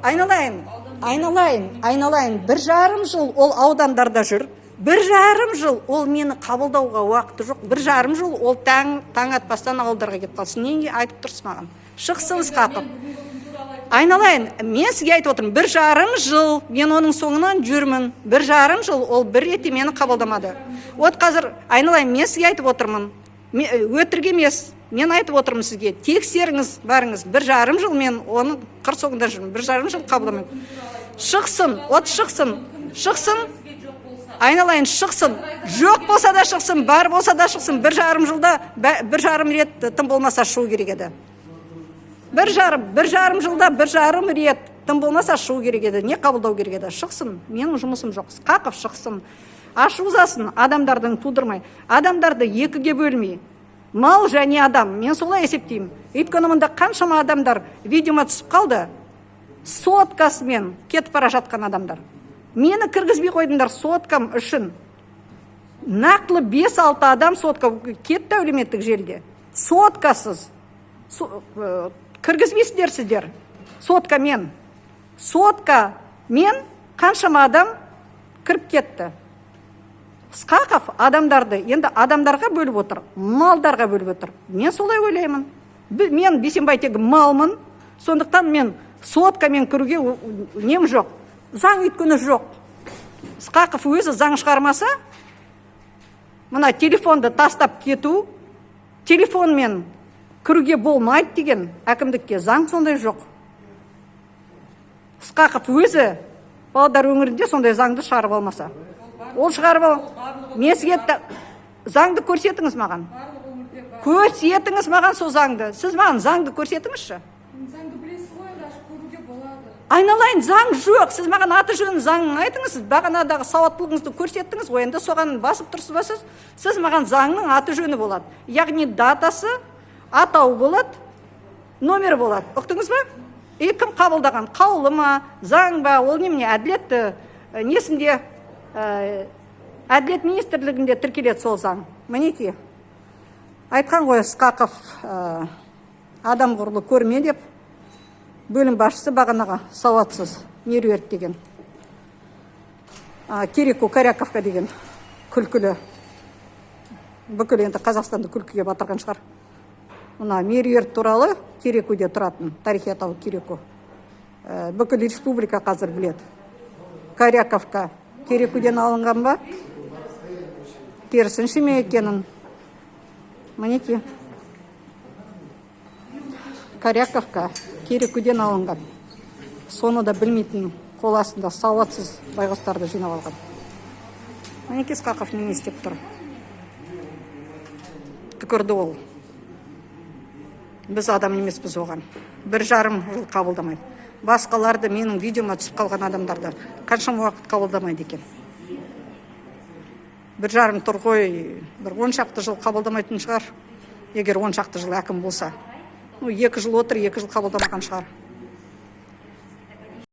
Айналайын, айналайын, айналайын, 1,5 жыл ол аудандарда жүр. 1,5 жыл ол мені қабылдауға уақыты жоқ. 1,5 жыл ол таң атпастан ауылдарға кетіп қалды. Сіз неге айтып тұрсыз маған? Шықсын Ысқақов. Айналайын, мен сізге айтып отырмын, 1,5 жыл мен оның соңынан жүрмін. 1,5 жыл ол бір ретте мені қабылдамады. Вот қазір, айналайын, мен сізге айтып отырмын. Өтірік емес, мен айтып отырмын сізге, тексеріңіз барыңыз. 1,5 жыл мен оның қыр соңында жүрмін, 1,5 жыл қабылдамайды. Шықсын, вот шықсын, шықсын. Айналайын, шықсын. Жоқ болса да шықсын, бар болса да шықсын. 1,5 жылда 1,5 рет тым болмаса шығу керек еді. 1,5 жылда 1,5 рет тым болмаса шығу керек еді, не қабылдау керек еді. Шықсын, менің жұмысым жоқ. Ысқақов шықсын, ашу ызасын адамдардың тудырмай, адамдарды екіге бөлмей, мал және адам, мен солай есептеймін. Өйткені мында қаншама адамдар видеома түсіп қалды, соткасымен кетіп бара жатқан адамдар. Мені кіргізбей қойдыңдар соткам үшін. Нақтылы бес алты адам сотка кетті әлеуметтік желіде. Соткасыз кіргізбейсіздер сіздер. Соткамен қаншама адам кіріп кетті. Ысқақов адамдарды енді адамдарға бөліп отыр, малдарға бөліп отыр, мен солай ойлаймын. Мен, Бейсенбай, тегі малмын, сондықтан мен соткамен кіруге нем жоқ, заң өйткені жоқ. Ысқақов өзі заң шығармаса, мына телефонды тастап кету, телефонмен кіруге болмайды деген әкімдікке заң сондай жоқ. Ысқақов өзі Павлодар өңірінде сондай заңды шығарып алмаса, ол шығарып ал. Мен сізге заңды көрсетіңіз маған. Көрсетіңіз маған сол заңды. Сіз маған заңды көрсетіңізші. Заңды білесіз ғой енді, ашып көруге болады. Айналайын, заң жоқ. Сіз маған аты жөнін, заңын айтыңыз. Сіз бағанадағы сауаттылығыңызды көрсеттіңіз ғой, енді соған басып тұрсыз ба сіз? Сіз маған заңның аты жөні болады, яғни датасы, атауы болады, номері болады, ұқтыңыз ба? И кім қабылдаған, қаулы ма, заң ба, ол немене, әділет несінде, әділет министрлігінде тіркеледі сол заң. Мінекей, айтқан ғой Ысқақов, адам құрлы көрме деп. Бөлім басшысы бағанаға сауатсыз Меруерт деген, Кереку, Коряковка деген күлкілі, бүкіл енді Қазақстанды күлкіге батырған шығар мына Меруерт туралы. Керекуде тұратын, тарихи атауы Кереку. Бүкіл республика қазір біледі. Коряковка Керекуден алынған ба, керісінше ме екенін. Мінекей, Коряковка Керекуден алынған. Соны да білмейтін қол астында сауатсыз байғұстарды жинап алған. Мінекей, Ысқақов неме істеп тұр? Түкірді ол. Біз адам емеспіз оған. 1,5 жыл қабылдамайды. Басқаларды, менің видеома түсіп қалған адамдарды қаншама уақыт қабылдамайды екен? Бір жарым тұр ғой, бір 10 шақты жыл қабылдамайтын шығар, егер 10 шақты жыл әкім болса. Ну, 2 жыл отыр, 2 жыл қабылдамаған шығар.